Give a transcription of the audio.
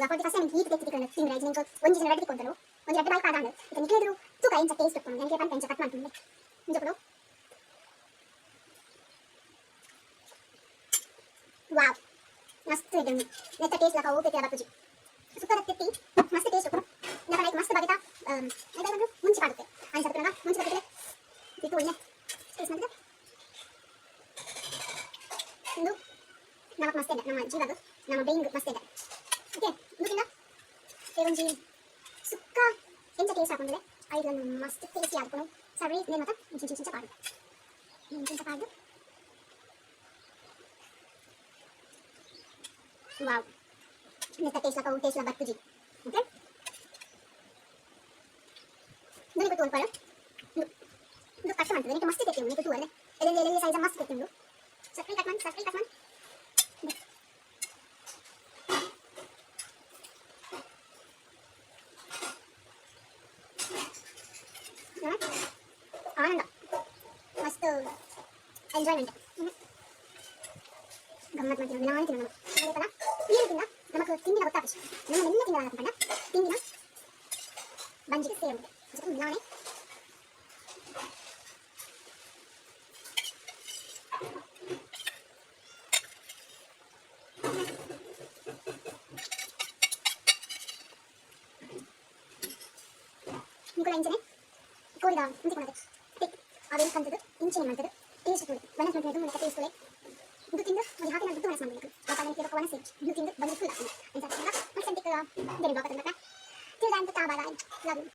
ಮಲ್ಪುಗ. For the first time ಈತ್ ತೆತ್ತಿ ತಿಕ್ಕಂಡು ತಿಂದ್ರೆ ನಿಂಗೆ ಒಂಜಿ ಜನ ರಡ್ಡ್ ತಿಕ್ಕೊಂತನು, ಒಂಜಿ ರಡ್ಡ್ ಬಾಯಿ ಪಾದಾಂಡ್. ಇತ್ತೆ ನಿಕ್ಲೆದುರು ತೂಕ ಎಂಚ ಟೇಸ್ಟ್ ಉಪ್ಪುಂಡು. ನನಗೆ ಪಂಪ ಎಂಚ ಕಟ್ ಮಾಡ್ತೀನಿ ಇಂಚ. ವಾವ್, ಮಸ್ತ್ ಇದೆ. ನೆತ್ತ ಟೇಸ್ಟ್ ಲಕ ಓಕೆ ಬತ್ತುಜಿ. ಸುತ್ತದ ತೆತ್ತಿ ಮಸ್ತ್ ಟೇಸ್ಟ್ ಉಪ್ಪುಂಡು. ನಕ ಮಸ್ತ್ ಬಗೆತ ಮುಂಚಿ ಪಾಡುತ್ತೆ. ಅಂಚ ಮುಂಚಿ ಬಗೆತೆ ಇತ್ತು ಒಳ್ಳೆ ಟೇಸ್ಟ್ ಮಾಡಿದೆ. ಇದು ನಮಕ್ ಮಸ್ತ್ ಇದೆ, ನಮ್ಮ ಜೀವದ ನಮ್ಮ ಬ್ರೈನ್ ಮಸ್ತ್ ಇದೆ. ಓಕೆ, ಇಂದು ಒಂಜಿ ಸುಕ್ಕ ಎಂಚ ಟೇಸ್ಟ್ ಹಾಕೊಂಡಿದೆ. ಐದು ಮಸ್ತ್ ಟೇಸ್ಟಿ ಆದ್ಕೊಂಡು ಸರಿ. ನೇನು ಮತ್ತೆ ಇಂಚ ಇಂಚ ಪಾಡು, ಇಂಚ ಪಾಡು. ವಾವ್, ನೆತ್ತ ಟೇಸ್ಟ್ ಲಕ ಟೇಸ್ಟ್ ಲ ಬತ್ತುಜಿ. ಓಕೆ, ದುನಿಗೆ ತೋಲ್ಪಾಡು. ಇದು ಕಷ್ಟ ಮಾಡ್ತದೆ. ನಿಕ್ಕೆ ಮಸ್ತ್ ತೆತ್ತಿ ಉಂಟು. ತೂವರೆ ಎಲ್ಲೆಲ್ಲಿ ಎಲ್ಲೆಲ್ಲಿ ಸೈಜ್ ಮಸ್ತ್ ತೆತ್ತಿ ಉಂಟು. ಸಕ್ರೆ ಕಟ್ ಮಾಡಿ, ಸಕ್ರೆ ಕಟ್ ಮಾಡಿ. ಆನಂದ, ಮಸ್ತ್ ಎಂಜಾಯ್ಮೆಂಟ್. ಗಮ್ಮತ್ ಮಾಡ್ತೀವಿ, ನಿಧಾನ ತಿನ್ನೋಣ. ಅದೇ ಏನು ತಿನ್ನ ನಮಕ್ ತಿಂದಿನ ಗೊತ್ತಾಗ್ತದೆ. ನಮ್ಮ ಎಲ್ಲ ತಿಂದ ಪಂಡ ತಿಂದಿನ ಬಂಜಿಗೆ ಸೇರುತ್ತೆ ನಿಧಾನೆ. ನಿಕುಲ ಇಂಚನೆ ಕೋರಿದ ಮುಂಚೆ ಟಿಕ್ ಅವೇನು ಕಂತದ್ದು ಇಂಚನೆ ಮಾಡ್ತದೆ. ಟೇಸ್ಟ್ ತೋಳಿ ವನಸ್ ಮಾಡ್ತದೆ ಮೂಲಕ ಟೇಸ್ಟ್ ತೋಳೆ. ಇದು ತಿಂದು ಒಂದು ಹಾಕಿ ನಾನು ವನಸ್ ಮಾಡಬೇಕು. ಆ ವನಸ್ ಇದು ತಿಂದು ಬಂದು ಫುಲ್ ಆಗ್ತದೆ. ಅಂತ ಮತ್ತೆ ಸಂಟಿಕ್ ಬೇರೆ ಬಾಕತ್ತಂತ. Till then, bye bye. Love you.